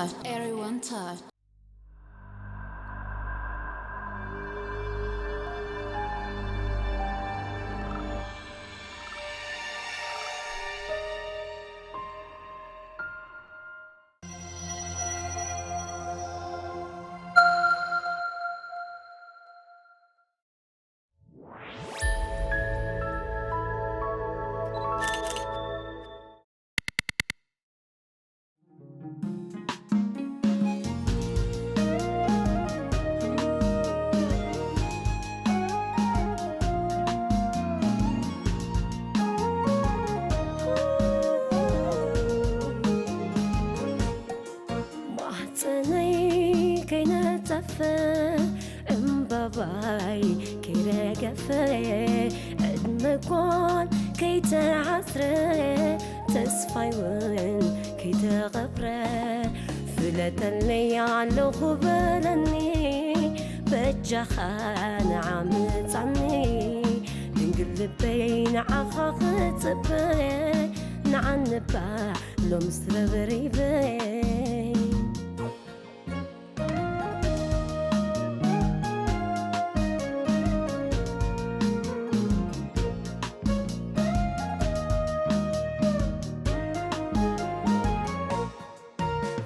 Everyone touch. ማህፀነይ ከይነፀፈ እምባባይ ከይረገፈ ዕድመ ጓል ከይተዓስረ ተስፋይ እውን ከይተቐብረ ፍለጠለይ ኣለኹ በለኒ በጃኻ ንዓምፃኒ ድንግል ልበይ ንዓኻ ክፅበ ንዓንባ ሎምስ ረብሪበይ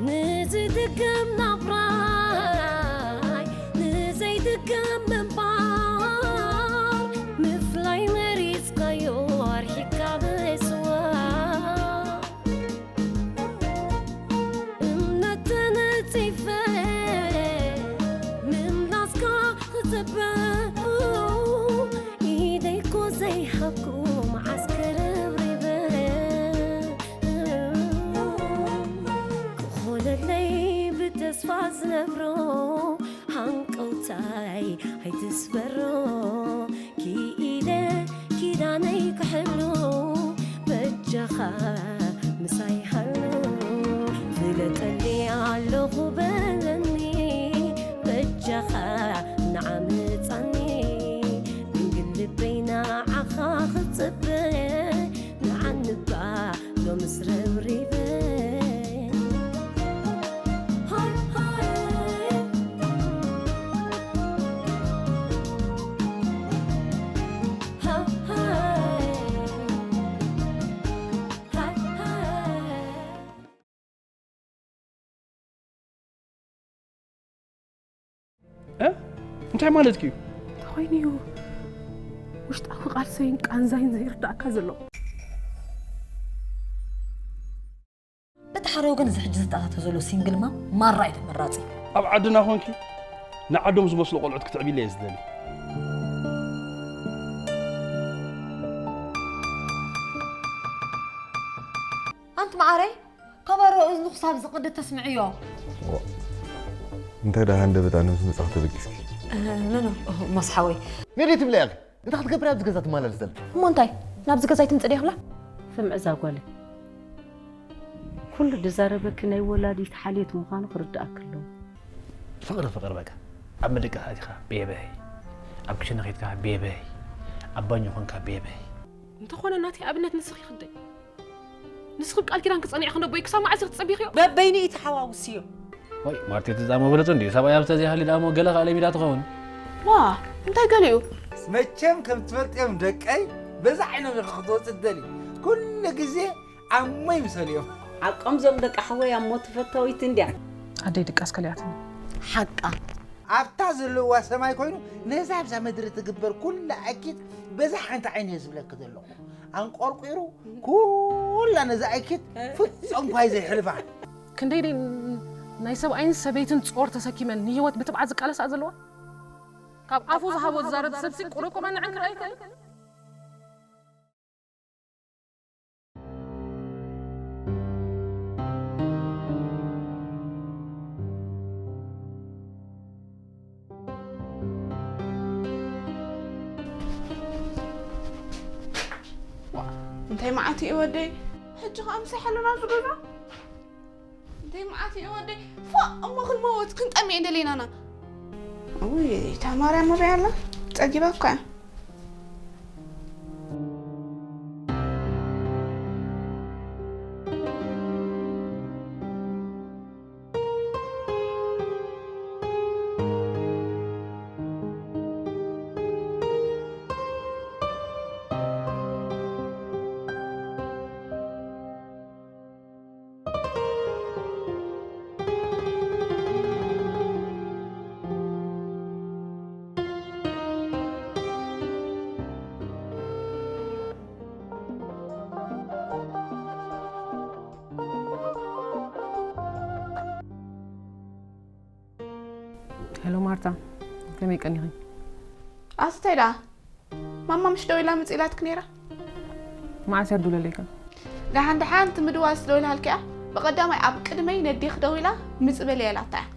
ንዝድገም ናብራይ ንዘይድገም ምንባር ምፍላይ መሪፅካዮ ኣርሒካ ምስዋር እምነት ተነፂፈ ምምላስካ ክፅበ ኢደይኮ ዘይሃብኩ መዓስ ከረብሪበ ክኾነለይ ብተስፋ ዝነብሮ ሃንቀውታይ ኣይትስበሮ ክኢለ ኪዳነይ ክሕሉ በጃኻ ምሳይ ሃሉ ፍለጠኒ ኣለኹ በለኒ በጃኻ ንዓምፃኒ ድንግል ልበይ ንዓኻ ክፅበ ንዓንባ ሎምስ ረብሪበ እንታይ ማለት እዩ? ተኾይኑ እዩ ውሽጣዊ ቃልሰይን ቃንዛይን ዘይርዳእካ ዘሎ። በቲ ሓደ ወገን እዚ ሕጂ ዝተኣታተ ዘሎ ሲንግል ማም ማራ እዩ ተመራፂ። ኣብ ዓድና ኮንኪ ንዓዶም ዝመስሉ ቆልዑት ክትዕብይለይ እየ ዝደሊ። ኣንቲ መዓረይ ከበሮ እዝኑ ክሳብ ዝቕድድ ተስምዕዮ። እንታይ ደኣ ሃንደበት ኣነ ምስ መጻኹ ተበጊስኪ። ኖ ኖ ሞስ ሓወይ። ነዴ ትብለያ እንታይ ክትገብር ኣብዚ ገዛ ትመላለስ ዘለኪ? እሞ እንታይ ናብዚ ገዛ ኣይትምጽእ ድያ ክብላ? ስምዒ እዛ ጓለይ፣ ኩሉ ዝዛረበኪ ናይ ወላዲት ሓልዮት ምዃኑ ክርድኣኪ ኣለዎ። ፍቕሪ ፍቕሪ በቃ። ኣብ ምድቃስ ኣቲኻ ቤበይ፣ ኣብ ክሽነ ኬድካ ቤበይ፣ ኣብ ባኞ ኾንካ ቤበይ። እንተኾነ ናተይ ኣብነት ንስኺ ክደይ። ንስኺ ቃል ኪዳንኪ ጸኒዕኺ ነቦይ ክሳብ መዓስ ኢኺ ትጸቢኽዮ? በበይኑ እዩ ተሓዋውስዮ። ዋይ ማርቴ እቲ ዝኣሞ በለጹ እንድዩ ሰብኣይ ኣብተ ዘይሃሊ ደኣሞ ገለ ከኣ ለሚዳ ትኸውን። ዋእ እንታይ ገሊኡ? መቸም ከም ትፈልጥዮም ደቀይ በዛ ዓይኖም ኢኺ ክትወጺ ትደልዪ ኩሉ ግዜ ኣሞይ ምሰልዮም። ሓቆም ዞም ደቂ ሓወይ ኣሞ ተፈታዊት እንድያ። ኣደይ ድቃስ ከሊኣትኒ። ሓቃ ኣብታ ዘለዋ ሰማይ ኮይኑ ነዛ ኣብዛ ምድሪ ትግበር ኩላ ኣኪት በዛ ሓንቲ ዓይኒ እየ ዝብለኪ ዘለኹ። ኣንቆርቂሩ ኩላ ነዛ ኣኪት ፍጹም ኳይ ዘይሕልፋ። ክንደይ ደይ ናይ ሰብኣይን ሰበይትን ጾር ተሰኪመን ንህይወት ብትብዓት ዝቃለሳ ዘለዋ ካብ ኣፉ ዝሃቦ ዝዛረብ ሰብሲ ቁሩቁመን ዕንክር ኣይክእል። እንታይ መዓት እዩ ወደይ ሕጂ ከኣ ምሳይ ሓለና ኣብዚ ገዛ እንታይ መዓት እዩ ወደይ ፎእ እሞ ክንመውት ክንጠምየ ደሊናና ውይ እታ ማርያም መበይ ኣላ ጸጊባ እኳ እያ። ሄሎ ማርታ፣ ከመይ ቀኒኺ? ኣስተይ ደኣ ማማ ምሽ ደው ኢላ ምጽእ ኢላትክ ነይራ። መዓስ እያ ትድውለለይካ? ደሓን ደሓን ትምድዋስ ደው ኢላ ሃልኪ እያ። ብቐዳማይ ኣብ ቅድመይ ነዴኽ ደው ኢላ ምጽእ በለያ ኢላታ እያ።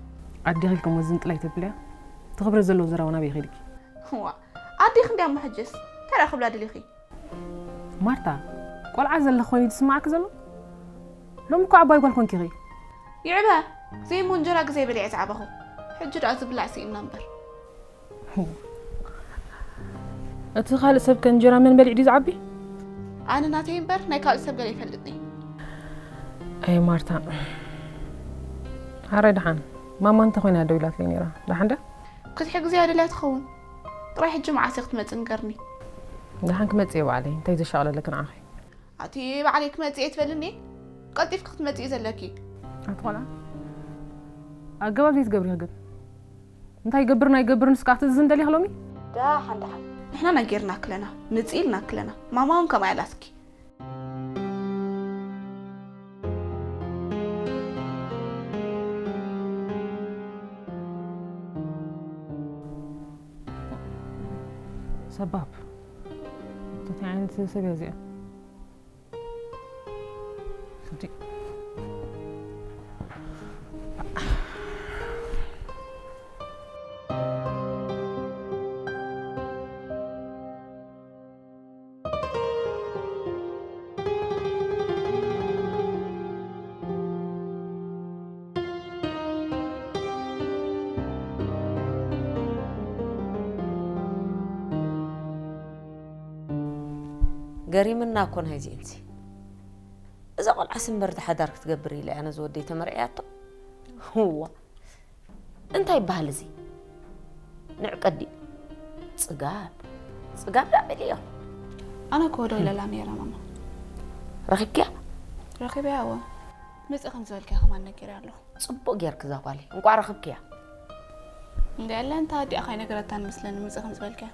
ኣዴኺ ኢልክሞ ዝንጥላይ ተብልያ? እቲ ክብረት ዘለዎ ዘረባ ናበይ ከይድኪ? ዋ ኣዴኽ እንድያ እሞ ሕጅስ እንታይ ደኣ ክብላ ደሊኺ? ማርታ፣ ቆልዓ ዘለኺ ኮይኑ ዝስማዓኪ ዘሎ? ሎሚ እኮ ዓባይ ጓል ኮንኪ ኢኺ። ይዕበ ዘይሞ እንጀራ ግዜ በሊዐ ዝዓበኹ። ሕጂ ደኣ ዝብላዕ ስኢንና እምበር። እቲ ካልእ ሰብ ከ እንጀራ መን በሊዕ ድዩ ዝዓቢ? ኣነ ናተይ እምበር ናይ ካልእ ሰብ ገለ ይፈልጥኒ። ኣይ ማርታ፣ ሓራይ ደሓን ማማ እንተ ኮይና ደው ኢላትለይ ነይራ። ደሓን ደ ክትሕግዝያ ደልያ ትኸውን። ጥራይ ሕጂ መዓስ ክትመጽእ ንገርኒ። ደሓን ክመጽእ እየ ባዕለይ። እንታይ ዘሻቕለለኪ ንዓኺ? ኣቲ ባዕለይ ክመጽእ እየ ትበልኒ? ቀልጢፍኪ ክትመጽኢ ዘለኪ። ኣቲ ቆልዓ፣ ኣገባብ ዘይትገብሪ ግን እንታይ ይገብር ናይ ገብር ንስካ ክትእዝዝ እንደሊክ ሎሚ? ደሓን ደሓን ንሕና ነጊርና ክለና ምጽእ ኢልና ክለና ማማ እውን ከምኣ ኢላትኪ። ሰባብ እንታይ ዓይነት ሰብ እያ እዚኣ? ገሪምና እኮ ናይዚኤንሲ። እዛ ቆልዓስ እምበር ሓዳር ክትገብር ኢለ እያ ነዚ ወደይ ተመርዕያቶ። እዋ እንታይ ይበሃል እዚ? ንዕቀት ድዩ? ጽጋብ ጽጋብ ደኣ በልዮ። ኣነ እኮ ደው ኢለላ ነይረ ማማ። ረኺብክያ? ረኺበያ እወ። ምጽእ ከም ዝበልክያ ከማን ነጊረያ ኣለኹ። ጽቡቕ ጌርክ እዛ ጓለይ። እንቋዕ ረኽብክያ። እንድያለ እንታ ኣዲኣ ካይነገረታን መስለኒ ምጽእ ከም ዝበልክያ።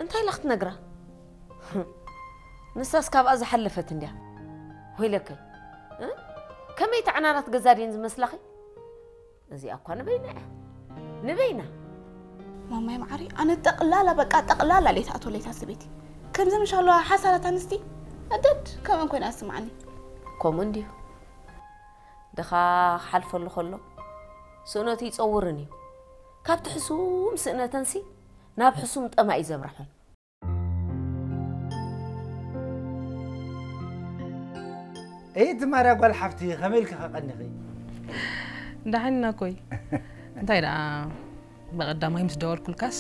እንታይ ኢላ ክትነግራ? ንሳስ ካብኣ ዝሓለፈት እንድያ። ወይለከይ እ? ከመይ ተዓናናት ገዛ ድየን ዝመስላኺ? እዚኣ እኳ ንበይና እያ ንበይና። ማማይ መዓሪ ኣነ ጠቕላላ በቃ ጠቕላላ ሌት ኣቶ ሌት ኣስቤቲ ከምዚ ምሻሎ ሓሳራት ኣንስቲ ኣደድ ከምአን ኮይና ኣስማዓኒ። ከምኡ እንድዩ ድኻ ክሓልፈሉ ከሎ ስእነቱ ይጸውርን እዩ። ካብቲ ሕሱም ስእነተንሲ ናብ ሕሱም ጠማ እዩ ዘብርሐን። እይ ትማርያ ጓል ሓፍቲ ከመይ ኢልኪ ከቐኒኺ? ዳሕና ኮይ እንታይ ደኣ ብቐዳማይ ምስ ደወልኩልካስ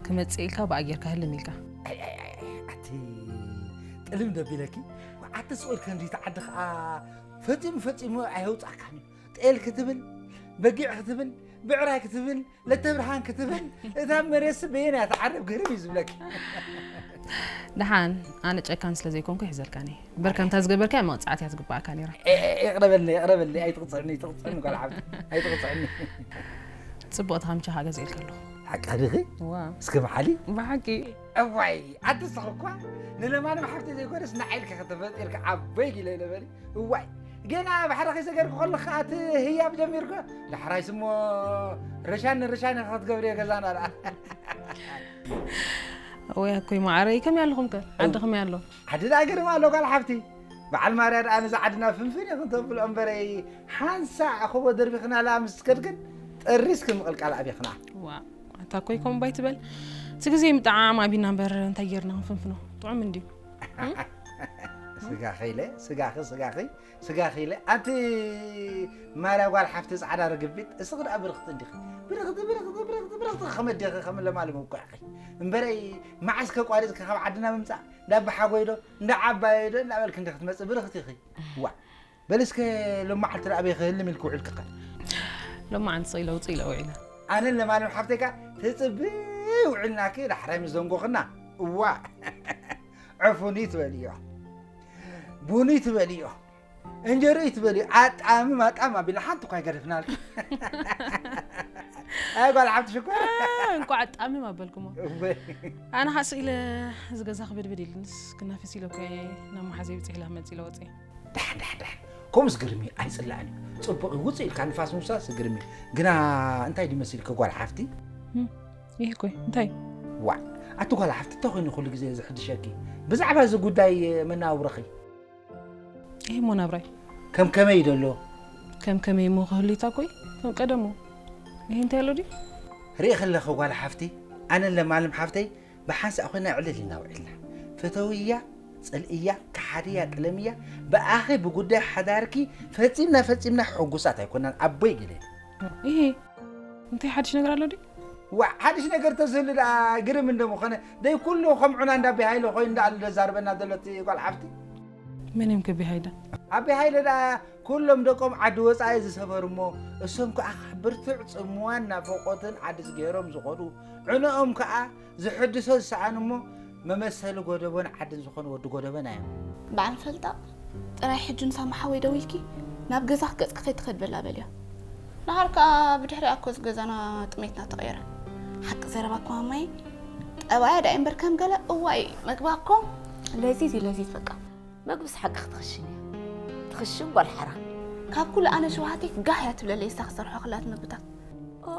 ክመጽእ ኢልካ ብኣ ጌርካ ህልም ኢልካ። ኣይ ኣይ ኣይ ኣይ፣ ኣቲ ጥልም ደቢለኪ። ኣቲ ስቕ ኢልኪ እንዲ ተዓዲ ኸኣ ፈጺሙ ፈጺሙ ኣየውጻእካን እዩ። ጤል ክትብል በጊዕ ክትብል ብዕራይ ክትብል ለተብርሃን ክትብል እታ መሬትሲ በየን እያ ትዓርብ ግርም እዩ ዝብለኪ። ደሓን ኣነ ጨካን ስለ ዘይኮንኩ ይሕዘልካኒ። በርከምታ ዝገበርካያ መቕጻዕቲ እያ ትግባኣካ ነይራ። የቕረበልኒ የቕረበልኒ ኣይትቕጽዕኒ ኣይትቕጽዕኒ ጓል ዓብዲ ኣይትቕጽዕኒ። ጽቡቕ ተኻምቻ ሓገዝ ኢልካ ኣለኹ። ሓቃ ድኺ? ዋ እስከ መሓሊ? ብሓቂ። እዋይ ኣትስኺ እኳ ንለማንም ሓፍተይ ዘይኮነስ ንዓይ ኢልኪ ከተፈጢርኪ ዓበይ ጊለ ኢለ በሊ። እዋይ ገና ባሕሪ ከይሰገርኩ ከለኺ ከኣ እቲ ህያብ ጀሚርኩ። ዳሕራይስ እሞ ርሻን ንርሻን ኢኺ ክትገብርዮ ገዛና ደኣ። ወይ ኣኮይ መዓረይ ከመይ ኣለኹም ከ ዓዲ ከመይ ኣሎ? ዓዲ ደኣ ገርም ኣሎ ጓል ሓፍቲ። በዓል ማርያ ደኣ ነዛ ዓድና ፍንፍን ኢኽን ተብሎ እምበረይ ሓንሳእ ኣኾቦ ደርቢኽናላ ምስ ከድክን ጠሪስክን ምቕልቃል ኣቢኽና። ዋ ኣታ ኮይ ከምኡ ባይ ትበል። እቲ ግዜ ምጥዓም ኣቢና እምበር እንታይ ጌርና ክንፍንፍኖ ጥዑም እንድዩ። ስጋኺ ኢለ ስጋኺ ስጋኺ ስጋኺ ኢለ ኣንቲ ማርያ ጓል ሓፍቲ ጻዕዳ ርግቢት እስኺ ደኣ ብርኽቲ እንዲኺ ብርኽቲ ብርኽቲ ብርኽቲ ብርኽቲ ከመ ዲኺ ከም ለማሊ ምውቅዕኺ እምበረይ መዓስ ከቋሪጽኪ ካብ ዓድና ምምጻእ እንዳ ኣባሓጎይ ዶ እንዳ ዓባየይ ዶ እንዳበልኪ እንዲኺ ትመጽእ ብርኽቲ ኢኺ ዋ በሊ እስከ ሎማዓልቲ ደኣ ኣበይ ክህልም ኢልኪ ውዒልኪ ኸ ሎማዓንቲ ስቕ ኢለ ውፅእ ኢለ ውዒለ ኣነን ለማንም ሓፍተይ ከኣ ትጽቢ ውዒልናኪ ዳሕራይ ምስ ዘንጎኽና እዋ ዕፉኒ ትበልዮ ቡኒ ትበልዮ እንጀርኡ ትበልዮ ኣጣምም ኣጣም ኣቢልና ሓንቲ እኳ ኣይገደፍናልኪ ኣይ ጓል ሓብቲ ሽኮር እንኳዕ ኣጣምም ኣበልኩሞ ኣነ ሓስ ኢለ እዚ ገዛ ክብድብድ ኢልንስ ክናፍስ ኢለ እኮ ናብ መሓዘይ ብፅሕ ኢላ ክመፅ ኢለ ወፅየ ዳሕ ዳሕ ዳሕ ከምኡስ ግርም እዩ፣ ኣይጽላእን እዩ። ጽቡቕ እዩ፣ ውጽእ ኢልካ ንፋስ ምውሳስ ግርም እዩ። ግና እንታይ ድዩ መሲልኪ ጓል ሓፍቲ? እም፣ ይህ እኮ እንታይ? ዋዕ፣ ኣቲ ጓል ሓፍቲ እንታይ ኮይኑ ኩሉ ግዜ ዝሕድሸኪ? ብዛዕባ እዚ ጉዳይ መናውርኺ ይህ እሞ ናብራይ ከም ከመይ ደሎ? ከም ከመይ እሞ ክህልዩታ ኮይ ከም ቀደሙ። ይህ እንታይ ኣሎ ድዩ? ርኢ ከለኺ ጓል ሓፍቲ፣ ኣነን ለማለም ሓፍተይ ብሓንሳእ ኮይና ዕልል ኢና ውዒልና። ፍተውያ፣ ጽልእያ፣ ከሓድያ፣ ጥለምያ፣ ብኣኺ ብጉዳይ ሓዳርኪ ፈጺምና ፈጺምና ሕጉሳት ኣይኮናን ኣቦይ ገለ። ይሄ እንታይ ሓድሽ ነገር ኣሎ ድዩ? ዋ፣ ሓድሽ ነገር ተዝህሉ ደኣ ግርም እንደምኾነ። ደይ ኩሉ ከምዑና እንዳ ኣቢ ሃይለ ኮይኑ ደኣ ኣሎ ዘዛርበና ዘሎ እቲ ጓል ሓፍቲ። መን እዮም ከቢ ሃይለ? ኣቢ ሃይለ ደኣ ኩሎም ደቆም ዓዲ ወጻኢ ዝሰፈሩ እሞ፣ እሶም ከኣ ብርቱዕ ጽምዋን ናፍቖትን ዓድስ ገይሮም ዝኸዱ፣ ዕንኦም ከኣ ዝሕድሶ ዝሰኣኑ እሞ፣ መመሰሊ ጎደቦን ዓድን ዝኾኑ ወዲ ጎደቦና እዮም። በዓል ፈልጣ፣ ጥራይ ሕጂ ምስ ኣማሓወይ ደዊልኪ ናብ ገዛ ገጽኪ ከይትኸድ በላ በልዮ። ደሓር ከኣ ብድሕሪኣ እኮ እዚ ገዛና ጥሜትና ተቐየረ። ሓቂ ዘረባኪ ማማይ፣ ጠባያ ደኣ እምበር ከም ገለ እዋይ መግባ እኮ ለዚዝ እዩ ለዚዝ በቃ። መግብስ ሓቂ ክትኽሽን እያ። ትኽሽን ጓል ሓራ። ካብ ኩሉ ኣነ ሽውሃተይ ጋህ እያ ትብለለይ እሳ ክሰርሖ ክላት ምግብታት። ኦ፣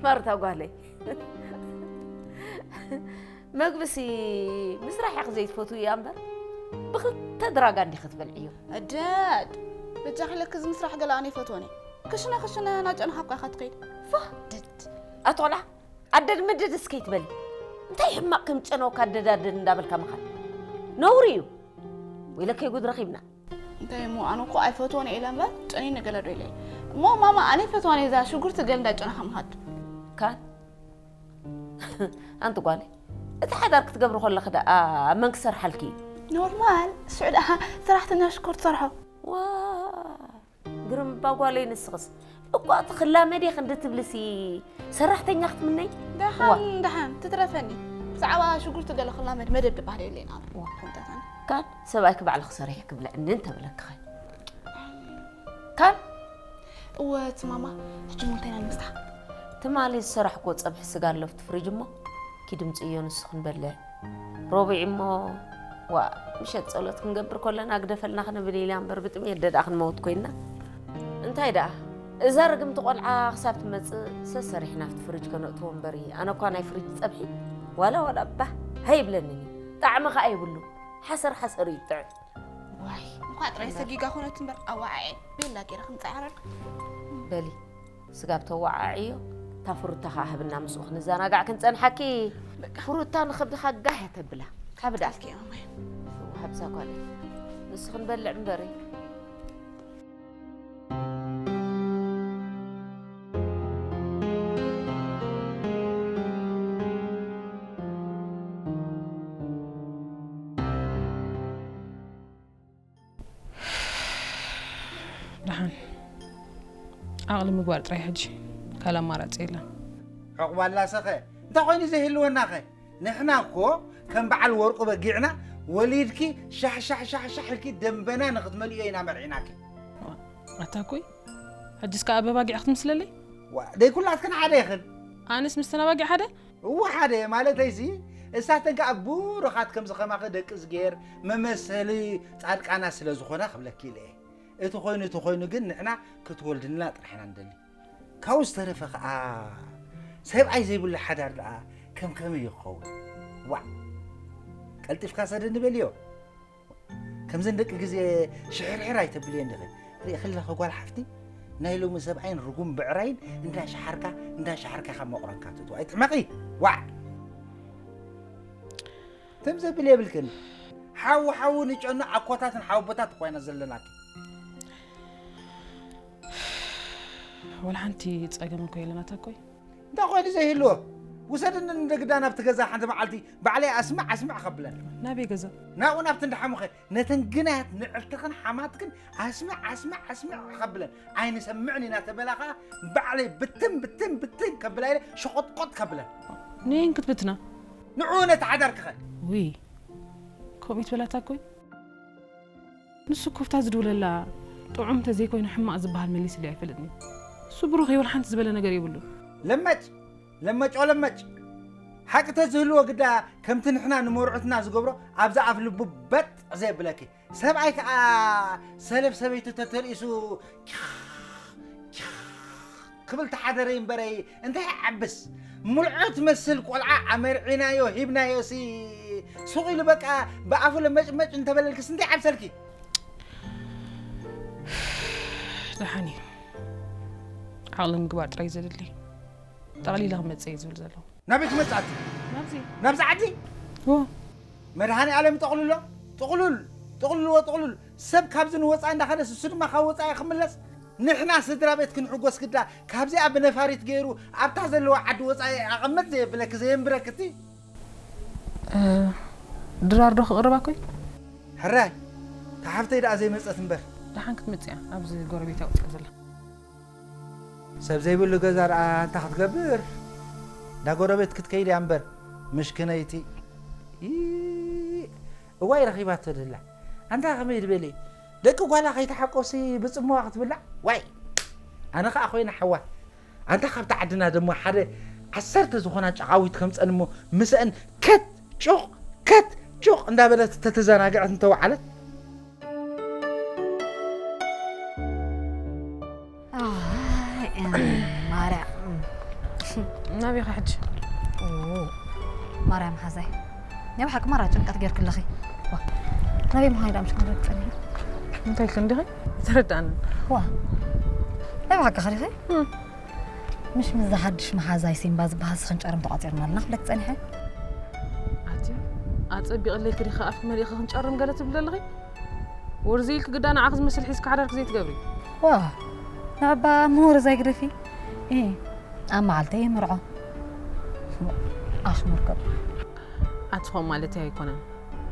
ማርታ ጓለይ። መግብሲ ምስራሕ ኢኺ ዘይትፈትው እያ እምበር ብኽልተ ድራጋ እንዲኺ ትበልዕዮ። እደድ፣ በጃኺ ለክዚ ምስራሕ ገለ ኣነ ይፈትወን እየ። ክሽነ ክሽነ ናጨንኻ እኳ ኢኻ ትኸይድ። ፋ ድድ። ኣቶ ቆልዓ፣ ኣደድ ምድድ እስከ ይትበሊ። እንታይ ሕማቕ ከም ጨነወካ ኣደድ ኣደድ እንዳበልካ ምኻድ ነውሪ እዩ። ወይለከይ ጉድ ረኺብና። እንታይ እሞ ኣነ እኮ ኣይፈትወን እየ ኢለ እምበር ጨኒኒ ገለ ዶ ኢለ እየ። እሞ ማማ ኣነ ይፈትዋን እየ እዛ ሽጉርቲ ገለ እንዳጨነኻ ምኻድ። ካን ኣንቲ ጓለይ፣ እቲ ሓዳር ክትገብሪ ከለኺ ደኣ ኣብ መን ክሰርሓልኪ እዩ? ኖርማል፣ ሽዑ ደኣ ሰራሕተኛ ሽኮር ትሰርሖ። ዋ፣ ግርም እባ ጓለይ፣ ንስኽስ እኳ እቲ ክላመድ እየ ክንዲ ትብልሲ ሰራሕተኛ ክትምነይ? ደሓን፣ ዋ። ደሓን፣ ትትረፈኒ። ብዛዕባ ሽጉርቲ ገለ ክላመድ መደብ ድበሃል የለይን ኣነ። ዋ። ከምታታኒ። ካን ሰብኣይኪ ባዕልኺ ሰሪሕኪ ብልዕኒ እንተበለኪ ኸ? ካን እወ፣ እቲ ማማ፣ ሕጂ እሞ እንታይ ኢና ንምስታ? ትማሊ ዝሰራሕክዎ ጸብሒ ስጋ ኣሎ ኣብቲ ፍሪጅ እሞ፣ ኪዲ ምጽእዮ ንሱ ክንበልዕ። ሮቢዕ እሞ፣ ዋእ፣ ምሸት ጸሎት ክንገብር ከለና ግደፈልና ክንብል ኢላ እምበር ብጥሜት ደኣ ክንመውት ኮይንና። እንታይ ደኣ፣ እዛ ርግምቲ ቆልዓ ክሳብ ትመጽእ ሰሰሪሕና ኣብቲ ፍሪጅ ከነእትዎ እምበሪ፣ ኣነ እኳ ናይ ፍሪጅ ጸብሒ ዋላ ዋላ ባህ ኣይብለንን እዩ። ጣዕሚ ከኣ የብሉ። ሓሰር ሓሰር እዩ ጥዑም። ዋይ፣ እንኳ ጥራይ ሰጊጋ ኮነት እምበር ኣዋዓዐ ቤላ ገይረ ከምጻ ዓረር። በሊ፣ ስጋብ ተወዓዕዮ፣ እታ ፍሩታ ኸዓ ሃብና ምስኡ ክንዘናጋዕ ክንጸንሓኪ። በቃ። ፍሩታ ንኸብድኻ ጋህ እያ ተብላ። ሓብዳ። ኣልኪ እያ ማማይ። ሓብዛ ጓለይ። ንሱ ክንበልዕ እምበሪ። ደሓን ዓቕሊ ምግባር ጥራይ ሕጂ ካልእ ኣማራፂ የለን። ዕቑባላሰኸ እንታይ ኮይኑ ዘይህልወናኸ? ንሕና እኮ ከም በዓል ወርቁ በጊዕና ወሊድኪ ሻሕ ሻሕ ሻሕ ሻሕ ኢልኪ ደንበና ንኽትመልእዮ ኢና መርዒናኪ። ኣታ ኮይ ሕጅስ ከኣ በባጊዕ ክትምስለለይ? ዋ፣ ደይ ኩላትክን ሓደ ኢኽን። ኣነስ ምስተን ኣባጊዕ ሓደ? እወ ሓደ ማለተይሲ እሳተን ከኣ ብሩኻት ከምዚ ኸማኺ ደቂ እዝግሄር መመሰሊ ጻድቃና ስለ ዝኾና ክብለኪ ኢለ እየ። እቲ ኾይኑ እቲ ኾይኑ ግን ንሕና ክትወልድልና ጥራሕ ኢና ንደሊ። ካብኡ ዝተረፈ ኸኣ ሰብኣይ ዘይብሉ ሓዳር ደኣ ከም ከመይ ይኸውን? ዋዕ ቀልጢፍካ ሰደኒ በልዮ። ከምዘን ደቂ ግዜ ሽሕርሕር ኣይተብልየን ዲኺ? ርኢ ከለኺ ጓል ሓፍቲ ናይ ሎሚ ሰብኣይን ርጉም ብዕራይን እንዳሸሓርካ እንዳሸሓርካ ካብ መቑረንካ ትእትዎ ኣይትሕመቒ። ዋዕ ትም ዘብል የብልክን። ሓዊ ሓዊ ንጨኑ ኣኮታትን ሓወቦታት እኳ ኢና ዘለናኪ። ወላ ሓንቲ ጸገም እኮ የለና ታኮይ። እንታይ ኮይኑ ዘይህልዎ? ውሰድኒ ንደግዳ ናብቲ ገዛ ሓንቲ መዓልቲ ባዕለይ ኣስምዕ ኣስምዕ ከብለን። ናበይ ገዛ? ናብኡ ናብቲ እንዳሓሙኸ ነተን ግናያት ንዕልትኽን ሓማትክን ኣስምዕ ኣስምዕ ኣስምዕ ከብለን። ኣይንሰምዕን ኢና ተበላ ኸዓ ባዕለይ ብትን ብትን ብትን ከብላ ኢለ ሸቖጥቆጥ ከብለን። ንየን ክትብትና? ንዑ ነቲ ሓዳርክኸ? ውይ ከምኡ ትበላታ ኮይ ንሱ ኮፍታ ዝድውለላ ጥዑም እንተዘይኮይኑ ሕማቕ ዝበሃል መሊስለይ ኣይፈልጥን እዩ። እሱ ብሩኽ እዩ፣ ወላ ሓንቲ ዝበለ ነገር የብሉን። ለመጭ ለመጮ ለመጭ ሓቂ ተዝህልዎ ግዳ ከምቲ ንሕና ንመርዑትና ዝገብሮ ኣብዛ ኣፍ ልቡ በጥ ዘየብለኪ። ሰብኣይ ከኣ ሰለፍ ሰበይቱ ተተርእሱ ክብል ተሓደረ እምበረይ እንታይ ዓብስ። ሙልዖ ትመስል ቆልዓ ኣመርዒናዮ ሂብናዮ ሲ ሱቕ ኢሉ በቃ ብኣፉ ለመጭመጭ እንተበለልክስ እንታይ ዓብሰልኪ? ደሓን እዩ። ዓቕሊ ምግባር ጥራይ ዘድሊ። ጠቕሊለ ክመጽእ እዩ ዝብል ዘሎ። ናበይ ክመጽእ ኣቲ? ናብዚ ናብዚ ዓዲ? ዎ መድሃኒ ኣለም ጠቕልሎ ጥቕሉል ጥቕልልዎ ጥቕሉል ሰብ ካብዚ ንወፃኢ እንዳኸደስ እሱ ድማ ካብ ወፃኢ ክምለስ ንሕና ስድራ ቤት ክንሕጎስ ግዳ ካብዚኣ ብነፋሪት ገይሩ ኣብታ ዘለዋ ዓዲ ወፃኢ ኣቐምጥ ዘየብለኪ ዘየንብረኪ እቲ ድራር ዶ ክቕርባ ኮይ? ሕራይ ተሓፍተይ ደኣ ዘይመፀት እምበር ደሓን ክትምፅያ ኣብዚ ጎረቤት ኣውፅኣ ዘላ ሰብ ዘይብሉ ገዛ ደኣ እንታ ክትገብር እንዳ ጎረቤት ክትከይድ እያ እምበር ምሽክነይቲ እዋይ ረኺባቶ ደላ ኣንታ ከመይ ዝበለ ደቂ ጓላ ከይተሓቆሲ ብፅምዋ ክትብላዕ ዋይ ኣነ ከዓ ኮይነ ሓዋ ኣንታ ካብቲ ዓድና ደሞ ሓደ ዓሰርተ ዝኾና ጨቓዊት ከምፀን እሞ ምስአን ከት ጩቕ ከት ጩቕ እንዳበለት ተተዘናግዐት እንተወዓለት ማርያ ናበይ ኸ ሕጂ ማርያ መሓዛይ ናይ ብሓቂ ማራ ጭንቀት ጌርክለኺ ናበይ ምዃን ኢዳ ምሽ ክብለክ ጸኒሑ እንታይ ኢልክ እንዲኺ ተረዳእኒ ዋ ናይ ብሓቂ ኸሪኺ ምሽ ምዛ ሓድሽ መሓዛይ ሲምባ ዝበሃል ስኽን ጨርም ተቋፂርና ኣለና ክብለክ ጸኒሐ ኣቲ ኣፀቢቕለይ ክሪኸ ኣፍ መሊእኸ ክንጨርም ገለ ትብሊ ኣለኺ ወርዚ ኢልክ ግዳ ንዓኽ ዝመስል ሒዝካ ሓዳርክ ዘይትገብሪ ዋ ንዕባ ምሁር ዘይግደፊ እ ኣብ መዓልተይ የምርዖ ኣኽምር ገብ ኣትኾም ማለት ኣይኮነን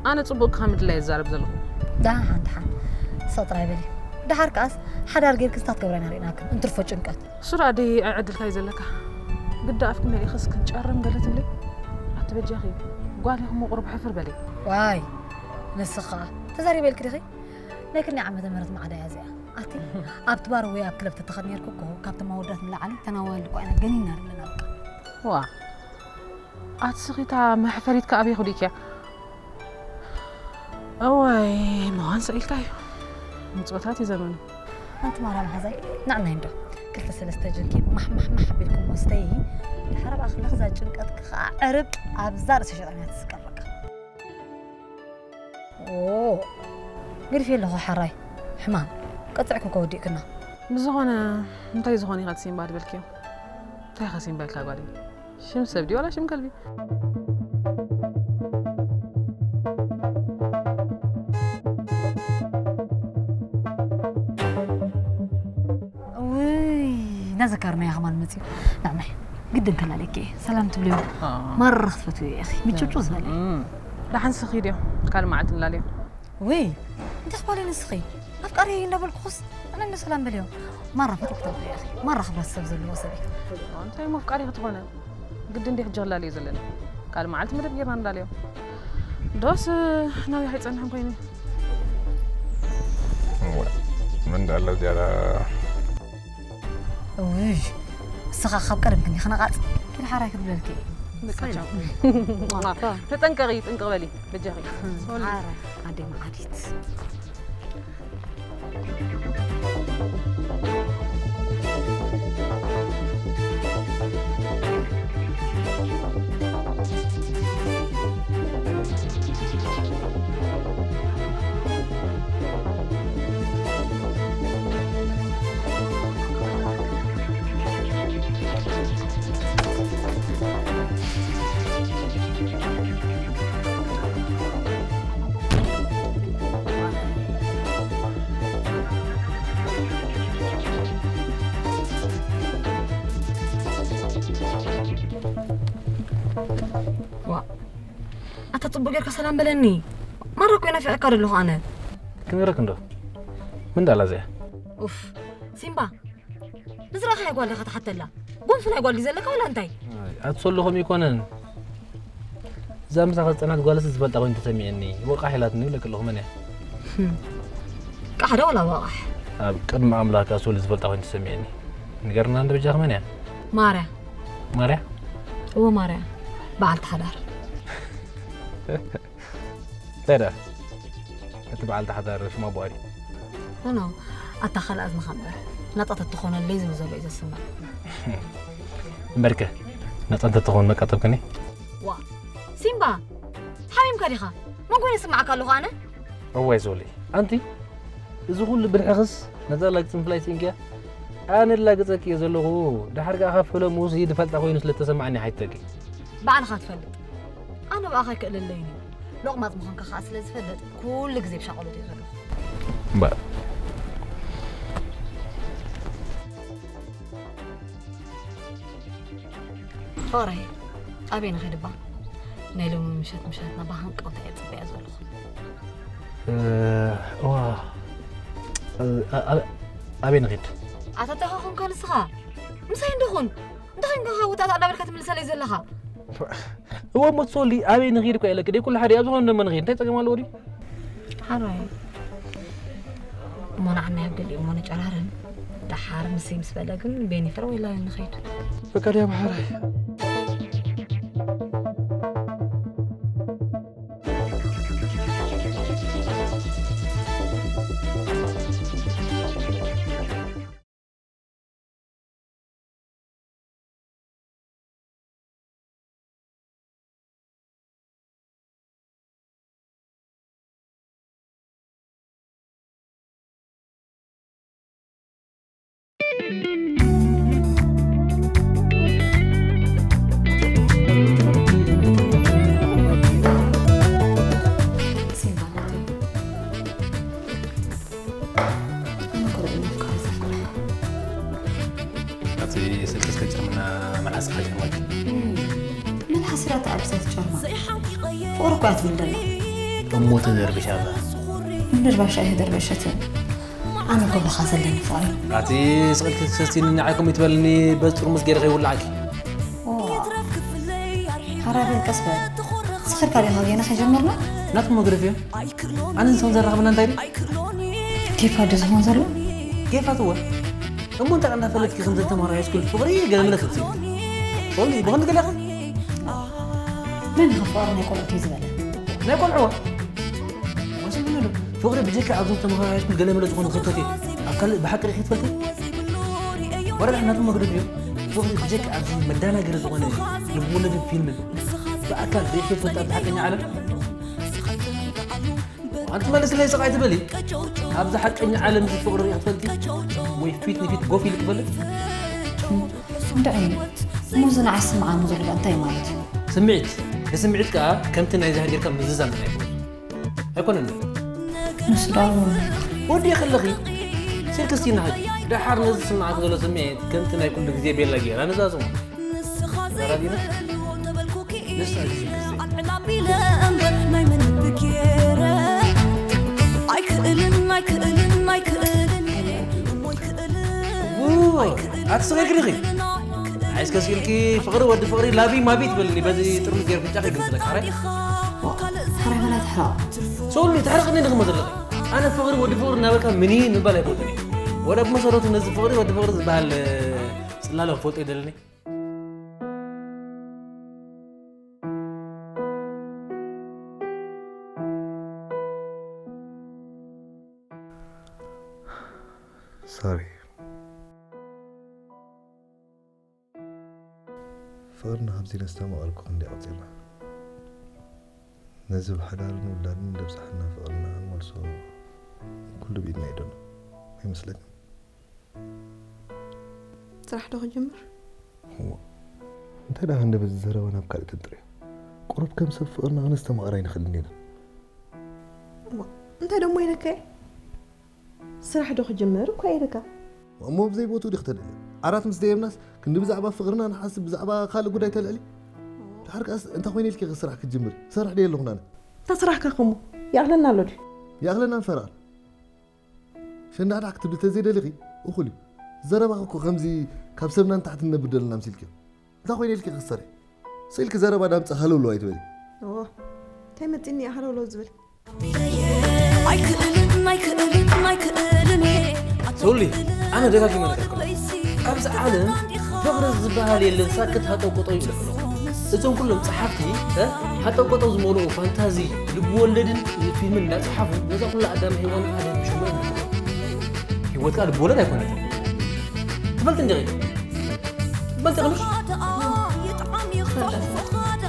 ኣነ ጽቡቅ ካብ ምድላይ ይዛረብ ዘለኹ። ደሓን ደሓን ስቕ ጥራይ በሊ። ደሓር ከኣስ ሓዳር ጌርኪ እንታይ ትገብራ ኢና ርኢናክን እንትርፎ ጭንቀት። እሱ ደኣ ደይ ኣዕዕድልካ እዩ ዘለካ። ግዳ ኣፍኪ መሊእኽስ ክንጨርም ገለ ትብሊ? ኣቲ በጃኺ ጓል ኢኹሞ ቁሩብ ሕፍር በሊ። ዋይ ንስኺ ከኣ ተዛሪበ ኢልኪ ዲኺ? ናይ ክንደይ ዓመተ ምህረት ማዕዳ እያ እዚኣ? ኣቲ ኣብቲ ባር ወይ ኣብ ክለብ ተተኸድ ኔርኩ እኮ ካብቶም ኣወዳት ንላዕሊ ተናዋልዲ እኮ ኢና ገኒና ዘለና በቃ። ዋእ ኣቲ ስኺ እታ መሕፈሪትኪ ኣበይ ክዲእክያ? እዋይ ምዃን ስቕ ኢልካ እዩ። ምጽወታት እዩ ዘመኑ። ኣንቲ ማራ መሓዛይ ንዕናይ እንዶ ክልተ ሰለስተ ጅንኪ ማሕ ማሕ ማሕ ኣቢልክሞ ስተዪ። ድሓር ኣብኣ ከለኺ እዛ ጭንቀትኪ ከኣ ዕርብ ኣብዛ ርእሲ ሸይጣን እያ ትስቀል በቃ። ኦ ገዲፈ ኣለኹ ሓራይ ሕማም ቀጽዕኪ እኮ ወዲእክና። ብዝኾነ እንታይ ዝኾነ ኢኻ ትሲምባ ድበልክዮ? እንታይ ኢኻ ሲምባ ኢልካ ጓለይ? ሽም ሰብ ድዩ ዋላ ሽም ከልቢ? ውይ እናዘካርናዮ ከማን መፅዩ። ንዕናይ ግድን ከላለኪ እየ ሰላም ትብልዮ። ማራ ክትፈትውዮ ኢኺ ምጭውጭው ዝበለ። ደሓን ስኺ ድዮ ካልእ መዓልቲ ንላለዮ። ውይ እንታይ ክበለ ንስኺ ኣፍቃሪ እንዳበልኩኹስ ኣነ እንዶ ሰላም በልዮ። ማራ ፈትው ክትብልዮ ኢኺ ማራ ክብረት ሰብ ዘለዎ ሰብ እዩ። እንታይ እሞ ኣፍቃሪ ክትኾነ ግድን ድዩ ሕጂ ክላለዮ ዘለና? ካልእ መዓልቲ መደብ ጌርና ንላለዮ። ዶስ ናብይ ከይጸንሐን ኮይኑ። ምን እንዳለ ዝያዳ ውይ እስኻ ካብ ቀደም ክንዲኻ ነቓጽ ኪድ ሓራይ ክትብለልኪ ተጠንቀቂ ጥንቅቕ በሊ በጃኺ ኣደ መዓዲት ኣታ ጽቡቅ ጌርካ ሰላም በለኒ። ማራ እኮ ናፊቀካ ዘለኹ ኣነ። ክነግረክ እንዶ ምን ዳላ እዚኣ ኡፍ ሲምባ ብዝረኣኻያ ጓል ኢኻ ትሓተላ። ጎንፊ ናይ ጓል ድዩ ዘለካ ወላ እንታይ? ኣትሰሉ ከምኡ ይኮነን። እዛ ምሳኻ ዝጸንሐት ጓልስ ዝፈልጣ ኮይኑ ተሰሚዕኒ። ወቃሕ ኢላትኒ ይብለክ ኣለኹ መን እያ? ቃሕ ዶ ወላ ወቃሕ? ኣብ ቅድሚ ኣምላክ ኣትሰሉ ዝፈልጣ ኮይኑ ተሰሚዕኒ። ንገርና እንዶ በጃኺ መን እያ? ማርያ። ማርያ? እወ ማርያ። በዓልቲ ሓዳር። እንታይ ደኣ? እቲ በዓልቲ ሓዳር ሽማ ኣቦኣ ድዩ? ኖ፣ ኖ፣ ኣታ ካልእ ኣዝንኻ እምበር። ናጻ ተትኾነለይ ዝብል ዘሎ እዩ ዘስምዕ። እምበርከ፣ ናጻ እንተትኾን መቃተብክኒ? ዋ፣ ሲምባ፣ ሓሚምካ ዲኻ? መን ኮይነ ስምዓካ ኣለኹ ኣነ? እዋይ ዞሊ፣ ኣንቲ፣ እዚ ኩሉ ብልሕኽስ ነዛ ላግጽ ምፍላይ ስኢንክያ? ኣነ ላግጸኪ እየ ዘለኹ። ደሓር ከኣ ካብ ሕለሙ ዝፈልጣ ኮይኑ ስለ እተሰምዓኒ ሓቲተኪ። ባዕልኻ ትፈልጥ። ኣነ ብኣኻ ኣይክእለለይን እዩ። ሎቕማጽ ምዃንካ ከኣ ስለ ዝፈልጥ፣ ኩሉ ግዜ ብሻቐሎት እየ ዘለኹ። እምበኣር። ፍቕረይ፣ ኣበይ ንኸይድ እባ? ናይ ሎሚ ምሸት ምሸትና ብሃንቀውታ እየ ጽበያ ዘለኹ። እ፣ እዋ፣ እ፣ ኣ-፣ ኣ-፣ ኣበይ ንኸይድ? ኣታ እንታይ ኾንካ ንስኻ? ምሳይ እንዶ ኹን። እንታይ ኾንካ ውጣጣ እንዳበልካ ትምልሰለይ ዘለኻ? እወ፣ እሞ ሶሊ፣ ኣበይ ንኸይድ እኮ ኢለኪ። ደይ ኩሉ ሓደ ኣብ ዝኾነ ደሞ ንኸይድ። እንታይ ጸገም ኣለዎ ድዩ? ሓራይ። እሞ ንዓና ኣብ ገሊኡ እሞ ንጨራረም። ደሓር ንሰይ ምስ በለ ግን ቤኒፈር ወይ ላዮን ንኸይድ። በቃ ድያ ብሓራይ። ኣቲ ስልኪ እስከ ጨርምና መልሓስኻ ጨርማኪ። መልሓስ ኢላ ተዓቢሳ ትጨርማ። ፍቕሪ እኮ እያ ትብል ዘላ። እሞ ተደርብሻ ኣላ። ምድርባሻ እየ ተደርበሸትን። ኣነ እኮ ብኻ ዘለኒ ፍቕሪ። ኣቲ ስቕልኪ ሰስቲኒ ንዓይ ከምኡ ይትበልኒ በዚ ጥርሙዝ ገይረ ከይውልዓኪ። ኦ፣ ሓራይ በል ቀስ በል። ስኽርካ ዲኻ ገና ከይጀመርና? ናትኩም መግደፍ እዮም። ኣነ ንሶም ዘራኽብና እንታይ ድዩ? ኬፋ ድዩ ዝኾን ዘሎ? ኬፋት እወ። እሞ እንታይ እንዳፈለጥኪ ከምዘን ተምሃሮ ሃይስኩል ፍቕሪ ገለ መለ ክትብሊ? ሶሊ፣ ብኸምዚ ገለ ኢኺ? መን ኢኻ ፍቕሪ ናይ ቆልዑት እዩ ዝበለ? ናይ ቆልዑ? ወሰን ምን ፍቕሪ ብጀካ ኣብዞም ተምሃሮ ሃይስኩል ገለ መለ ዝኾኑ ክፍተት እዩ። ኣብ ካልእ ብሓቂ ርኢኺ ትፈልጢ? ወረዳ ናቱ መግደፍ እዩ። ፍቕሪ ብጀካ ኣብዚ መዳናገሪ ዝኾነ ልብወለድን ፊልምን ብኣካል ርኢኺ ትፈልጣ ብሓቀኛ ዓለም? ኣንቲ መልስለይ ስቕ ኣይትበሊ። ኣብዚ ሓቀኛ ዓለም እዚ ፍቕሪ ርኢኺ ትፈልጢ? ወይ ፊት ንፊት ጎፍ ኢልኪ ትፈልጥ? እንታይ እዩ? ሙዚ ንዓይ ስምዓኒ ዘሎ እንታይ ማለት እዩ? ስምዒት። ንስምዒት ከኣ ከምቲ ናይዚ ሃገርካ ምዝዛም ጥራይ ይኸውን። ኣይኮነን? ንሱ ደኣ እውን ወዲ ከለኺ ስልኪ እስቲ ናሃጅ። ደሓር ነዚ ስምዓት ዘሎ ስምዒት ከምቲ ናይ ኩሉ ግዜ ቤላ ጌራ ንዛዝሞ። ተራዲና? ንሳ ግዜ ግዜ። ኣይክእልን፣ ኣይክእልን፣ ኣይክእልን። እሞ ኣይክእልን፣ ው፣ ኣይክእልን፣ ኣትስኺ ግሪኺ። ኣይክእልን፣ ኣይክእልን። ኣይስከ ሲልኪ ፍቕሪ ወዲ ፍቕሪ ላቢ ማቢ ትበልኒ በዚ ጥርሙዝ ገይር ፍንጫ ከይግምጥለካ፣ ሕራይ? ዋ፣ ሕራይ በላ ትሕረቕ። ሶሊ፣ ትሕረቕኒ ንኽመ ዘለኺ። ኣነ ፍቕሪ ወዲ ፍቕሪ እናበልካ ምኒን ምባል ኣይፈቱን እየ። ወላ ብመሰረቱ ነዚ ፍቕሪ ወዲ ፍቕሪ ዝበሃል ጽላለ ክፈልጦ ይደልኒ። ሶሪ። ፍቕርና ከምዚ ነስተማቐርኩ ክንደይ ኣቑጺርና። ነዚ ብሓዳርን ውላድን ዘብጽሓልና ፍቕርና ንመልሶ ኩሉ ብኢድና እዩ ዘሎ። ኣይመስለክን? ስራሕ ዶ ክጅምር? እዋ፣ እንታይ ደኣ ክንዲ በዚ ዘረባ ናብ ካልእ ትንጥርዮ? ቁሩብ ከም ሰብ ፍቕርና ክነስተማቕር ኣይንኽእልን ዲና? እዋ፣ እንታይ ደሞ ኢለካ እየ? ስራሕ ዶ ክጅምር እኮ ኢልካ? እሞ ብዘይ ቦትኡ ዲኺ ተልዕሊ? ዓራት ምስ ደየብናስ ክንዲ ብዛዕባ ፍቕርና ንሓስብ ብዛዕባ ካልእ ጉዳይ ተልዕሊ? ድሓር ከኣስ እንታይ ኮይነ ኢልኪ ኢኺ ስራሕ ክትጅምሪ? እሰርሕ ድየ ኣለኹ ኣነ? እንተ ስራሕካ ከሞ ይኣኽለና ኣሎ ድዩ? ይኣኽለና ንፈራር። ሸንዳዕዳዕ ክትብሊ ተዘይደሊኺ እኹል እዩ። ዘረባኺ እኮ ከምዚ ካብ ሰብና ንታሕቲ ንነብር ደለና ኣምሲልክዮ። እንታይ ኮይነ ኢልኪ ክትሰርሒ? ስኢልኪ ዘረባ ዳምፀ ሃለውለው ኣይትበሊ። እዎ፣ እንታይ መፂኒ እያ ሃለውለው ዝብል? ኣይክእልን፣ ኣይክእልን፣ ኣይክእልን እየ። ሶሊ፣ ኣነ ደጋጊመ ነገርኩ። ኣብዚ ዓለም ፍቕሪ ዝበሃል የለን፣ ሳክት ሃጠው ቆጠው ይብለክ ኣለኹ። እዞም ኩሎም ጸሓፍቲ፣ እ፣ ሃጠው ቀጠው ዝመልኡ ፋንታዚ፣ ልብወለድን ፊልምን እንዳጸሓፉ፣ ነዛ ኩላ ኣዳም ሄዋን ኣደብሽዋ ይመስሉ። ህይወት ከኣ ልብወለድ ኣይኮነትን። ትፈልጥ እንዲኺ? ትፈልጥ ኢኺ ምሽ?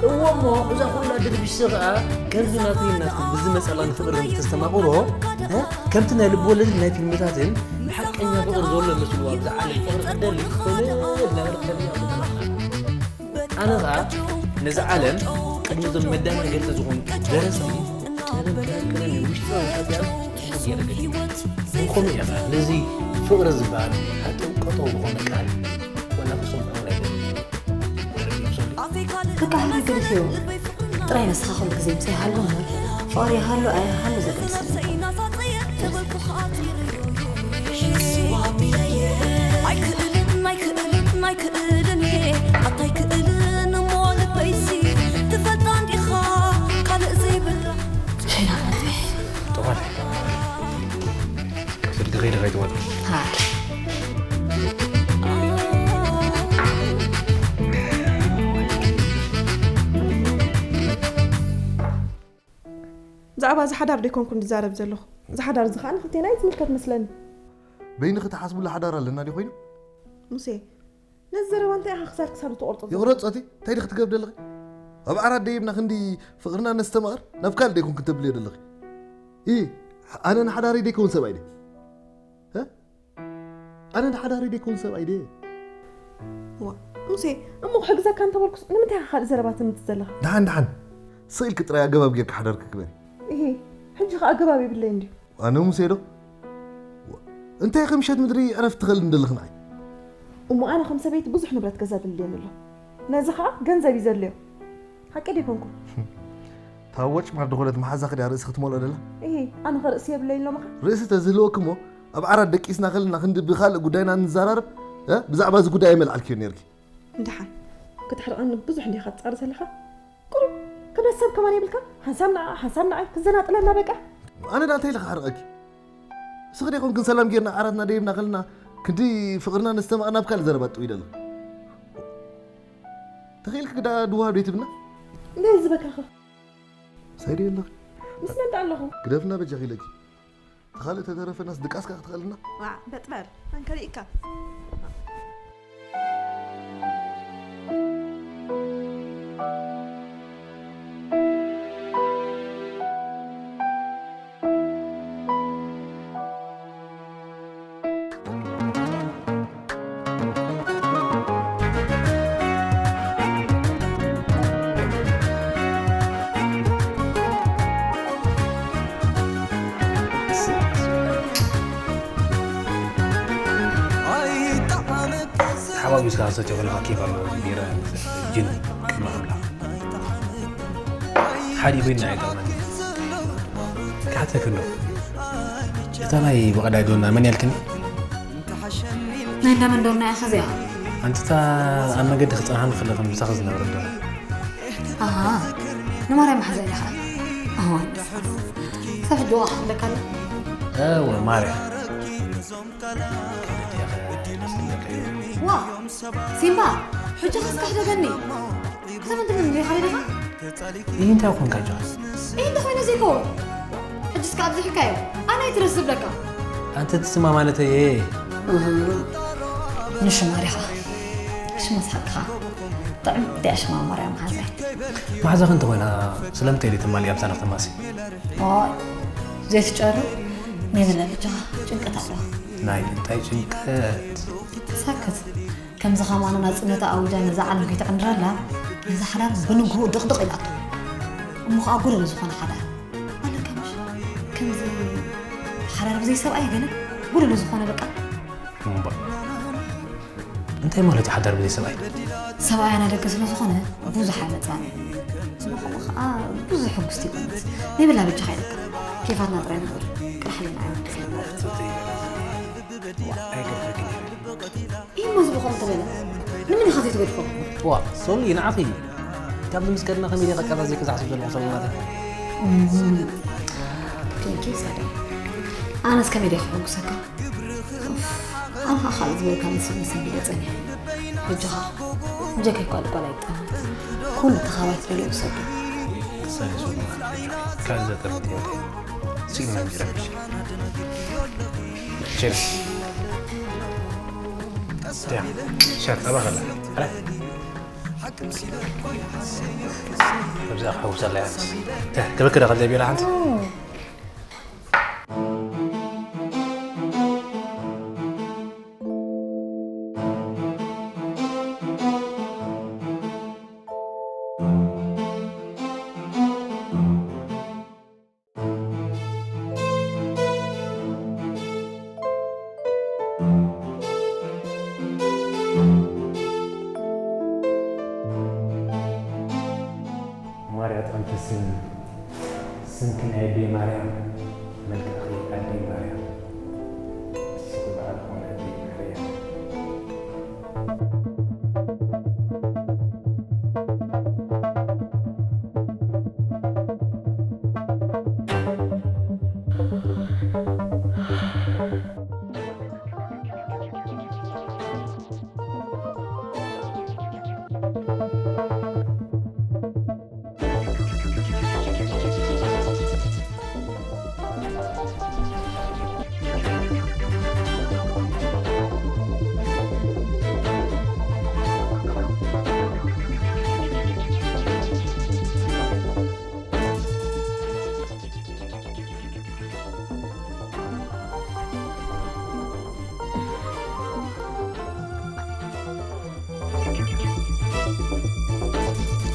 እወ እሞ፣ እዛ ኩላ ድርብሽ ከኣ ከምዚ ናተይ ናትኩም ብዝመጸላ ንፍቕሪ ተስተማቕሮ፣ እ፣ ከምቲ ናይ ልብወለድን ናይ ፊልምታትን ሓቀኛ ፍቕሪ ዘሎ መስልዋ፣ ብዛ ዓለም ፍቕሪ ክትደሊ፣ ፍልል እናበለት ተብያ። ኣነ ኸኣ ነዚ ዓለም ቅድሚ እዞም መደናገርቲ ዝኾኑ ደረስቲ ጥበብ ክረክረኒ ውሽጣዊ ሓጢኣት ጽቡቕ ገይረ ገዲፈ። ከምኡ እየ ኸኣ ነዚ ፍቕሪ ዝበሃል ሃጠው ቀጠው ዝኾነ ቃል ዋላ ክሰምዖ እውን ኣይደልን። ተባህለ ግርህዮ ጥራይ ንስኻ ኩሉ ግዜ ምሳይ ሃሉ እምበር ፍቕሪ ይሃሉ ኣይሃሉ ዘገድሰኒ ኣይክእልን ኣይክእልን ኣይክእልን እየ ኣታ ኣይክእልን እሞ ልበይሲ ትፈልጣ እንዲኻ ካልእ ዘይብላ ሸይና መጥበይ ጠዋል ስልኪ ከይደ ከይትወል ሃይ ብዛዕባ እዚ ሓዳር ደይኮንኩን ዝዛረብ ዘለኹ። እዚ ሓዳር እዚ ኸኣ ንኽልቴና እዩ ዝምልከት መስለኒ። በይንኺ ትሓስብሉ ሓዳር ኣለና ድዩ ኮይኑ? ሙሴ፣ ነዚ ዘረባ እንታይ ኢኻ ክሳድ ክሳዱ ትቖርጾ ዘለኻ? ይቑረጾ እቲ እንታይ ድኺ ትገብሪ ዘለኺ? ኣብ ዓራት ደይብና ክንዲ ፍቕርና ነስተማቕር ናብ ካልእ ደይኮንኩ ተብልዮ ዘለኺ? ኢ ኣነ ንሓዳረይ ደይከውን ሰብኣይ ድየ? እ? ኣነ ንሓዳረይ ደይኮን ሰብኣይ ድየ? ዋ፣ ሙሴ፣ እሞ ክሕግዘካ እንተበልኩስ ንምንታይ ኢኻ ካልእ ዘረባ ትምጽእ ዘለኻ? ደሓን ደሓን ስቕ ኢልኪ ጥራይ ኣገባብ ጌርኪ ሓዳርኪ ግበሪ። እሂ፣ ሕጂ ኸኣ ኣገባብ የብለይን ድዩ? ኣነ ሙሴ ዶ? እንታይ ኢኺ ምሸት ምድሪ ዕረፍቲ ትኸልኒ ዘለኺ ንዓይ? እሞ ኣነ ከም ሰበይቲ ብዙሕ ንብረት ገዛ ድልየኒ ኣሎ። ነዚ ኸኣ ገንዘብ እዩ ዘድልዮ። ሓቂ ደይኮንኩ? እታ ወጭ ማር ድኾነት መሓዛኺ ድያ ርእስኺ ትመልኦ ደላ? እሂ፣ ኣነ ኸ ርእሲ የብለይን ሎምኻ? ርእሲ ተዝህልወኪ እሞ ኣብ ዓራት ደቂስና ከለና ክንዲ ብኻልእ ጉዳይና ንዘራረብ እ ብዛዕባ እዚ ጉዳይ ኣይመልዓልክዮ ነይርኪ። ደሓን ክትሕርቐኒ ብዙሕ እንዲኻ ትጻሪ ዘለኻ። ቁሩብ ክብረት ሰብ ከማን የብልካ። ሓንሳብ ንዓ ሓንሳብ ንዓይ ክትዘናጥለና በቃ። ኣነ ዳ እንታይ ኢለ ክሕርቐኪ? እስኺ ዶ ይኾንክን ሰላም ጌርና ዓራትና ደይብና ከለና ክንዲ ፍቕርና ነስተማቕር ናብ ካልእ ዘረባ ጥው ኢለ ኣለኹ። ተኺእልኪ ግዳ ድዋብ ደይትብልና? እንታይ ዝበካኸ? ሳይ ደይ ኣለኺ? ምስ መን ደኣ ኣለኹ? ግደፍና በጃኺ ኢለኪ። ተኻልእ ተተረፈናስ ድቃስካ ክትኸልና? ዋዕ በጥበል ኣንከ ርኢካ። ተሓዋዊስካ ክትሰትዮ ከለኻ ኬፍ ኣለዎ። ቢራ፣ ጅን፣ ቅድሚ ኣምላኽ ሓዲ ኮይና ኣይጠቕመን። ክሓተክ እንዶ እታ ናይ ብቐዳይ ዶና መን ያልክኒ? ናይ እንዳመን ዶና ኢኻ እዚኣ? ኣንትታ ኣብ መገዲ ክጸንሓኒ ከለኽን ምሳኺ ዝነበረ ዶና። ኣሃ ንማርያም ሓዛ ኢኻ። ኣዋ ሰብ ሕጂ ዋቕ ክብለካ ኣሎ። እወ ማርያ። ዋ ሲምባ ሕጂ ኸስካ ሕደገኒ። ክተመንትምን ዲኻ ሪድኻ? ይህ እንታይ ኾንካ ጆሃስ? ይህ እንተ ኾይነ ዜጎ ሕጂ እስካ ኣብዚሕካዮ ኣነ ኣይትረስ ዝብለካ። ኣንተ ትስማ ማለተይ እየ። ንሽማ ዲኻ ሽማ ስሓቅኻ ጥዕም ዲያ ሽማ ማርያም ሓዘይ። ማሕዛኺ እንተኾይና ስለምንታይ ደይ ትማሊ ኣብዛ ነኽተማሲ? ኦይ ዘይትጨሩ ነይ ብለ ብቻኻ ጭንቀት ኣለዋ። ናይ እንታይ ጭንቀት? ሳክት። ከምዚ ኸማኑ ናጽነታ ኣዊጃ ነዛ ዓለም ከይትዕንድረላ ነዛ ሓዳር ብንግሆ ድቕድቕ ኢላቶ። እሞ ኸኣ ጎደሎ ዝኾነ ሓዳር ኣለካ ምሽ? ከምዚ ሓዳር ብዘይ ሰብኣይ ገለ ጎደሎ ዝኾነ በቃ። እምባ እንታይ ማለት እዩ ሓዳር ብዘይ ሰብኣይ? ሰብኣይ ኣነ ደቂ ስለ ዝኾነ ብዙሕ ኣይመጽኣን እዩ። እሞ ኸምኡ ኸኣ ብዙሕ ሕጉስቲ ይቕመጥ። ነይ ብላ በጃኻ ኢለካ። ኬፋትና ጥራይ ንኽእል። ቅራሕ ኢልና ኣይንወድእ። ኢሞ ዝብኾም ተበለ ንምን ኢኻ ዘይትገድፎ? ዋ ሶሊ ንዓኺ እዩ። ካብ ምስ ከድና ከመይ ዲኻ ቀዛ ዘይከ ዝሓስብ ዘለኹ ሰሙናት። ቴንኪ ሳዳ። ኣነስ ከመይ ዲኻ ሕጉሰካ? ኣንኻ ካልእ ዝበልካ ምስ ምስ ቢለ ጸኒሐ። በጃኻ እንጀካ ይኳል ጓል ኣይጠመት። ኩሉ ተኻባት ገለ ይውሰዱ። ሰለሱ ካልዘጠር ሲግመን ይረብሽ። ቼርስ። ያ ሸር ጠባኸላ። ኣብዛ ክሕውሰላ ያንስ። ክብክዳ ከዘቢላ ሓንቲ። ማርያ ጥዕምቲ ስም፣ ስምኪ ናይ ኣደይ ማርያም፣ መልክዕኪ ኣደይ ማርያም፣ ንስኺ በዓልኪ ውን ኣደይ ማርያም።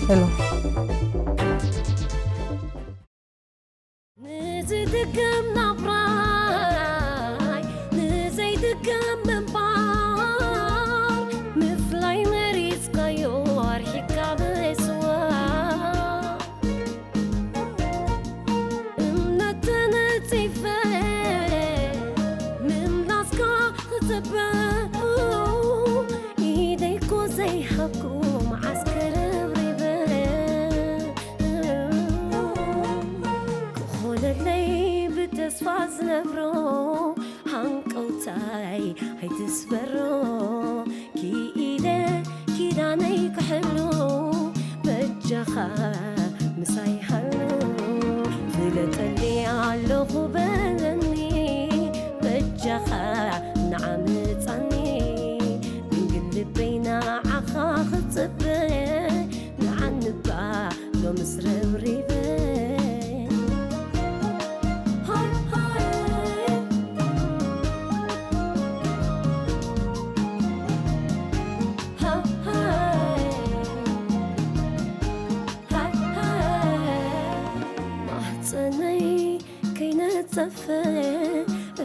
ሄሎ። ንዝድገም ናብራይ፣ ንዘይድገም ምንባር፣ ምፍላይ መሪጽካዮ ኣርሒቕካ ምስዋር። እምነት ተነጺፈ ምምላስካ ክጽበ፣ ኢደይኮ ዘይሃብኩ መዓስ ከረብሪበ። ክኾነለይ ብተስፋ ዝነብሮ ሃንቀውታይ ኣይትስበሮ። ክኢለ ኪዳነይ ክሕሉ በጃኻ ምሳይ ሃሉ። ፍለጠኒ ኣለኹ በለኒ በጃኻ ንዓ ምጻኒ። ድንግል ልበይ ንዓኻ ክጽበ ንዓንባ ሎምስ ረብሪበ። ሃይ ሃይ። ሃይ ሃይ። ሃይ ሃይ። ማህፀነይ ከይነፀፈ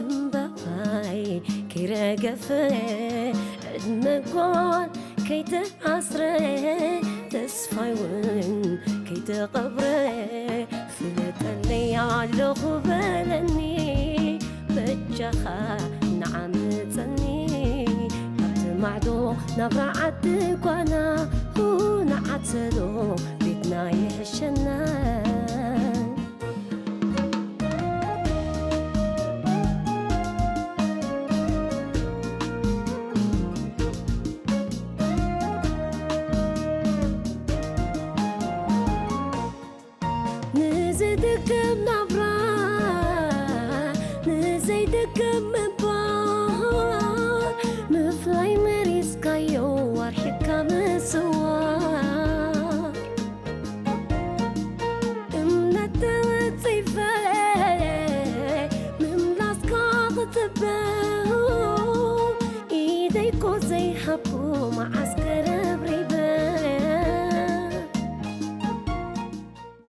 እምባይ ከይረገፈ ዕድመ ጓል ከይተኣስረ ተስፋይ እውን ከይተቐብረ ፍለጠለይ ኣለኹ በለኒ በጃኻ ንዓምፀኒ ካብቲ ማዕዶ ናብራ ዓዲ ጓና ንዓተሎ ቤትና ይሕሸና። ንዝድገም ናብራ ንዘይድገም ምባል ምፍላይ መሪጽካዮ ኣርሒቕካ ምስዋር እምነት ተወጺፈ ምምላስካ ክጽበ ኢደይኮ ዘይሃብኩ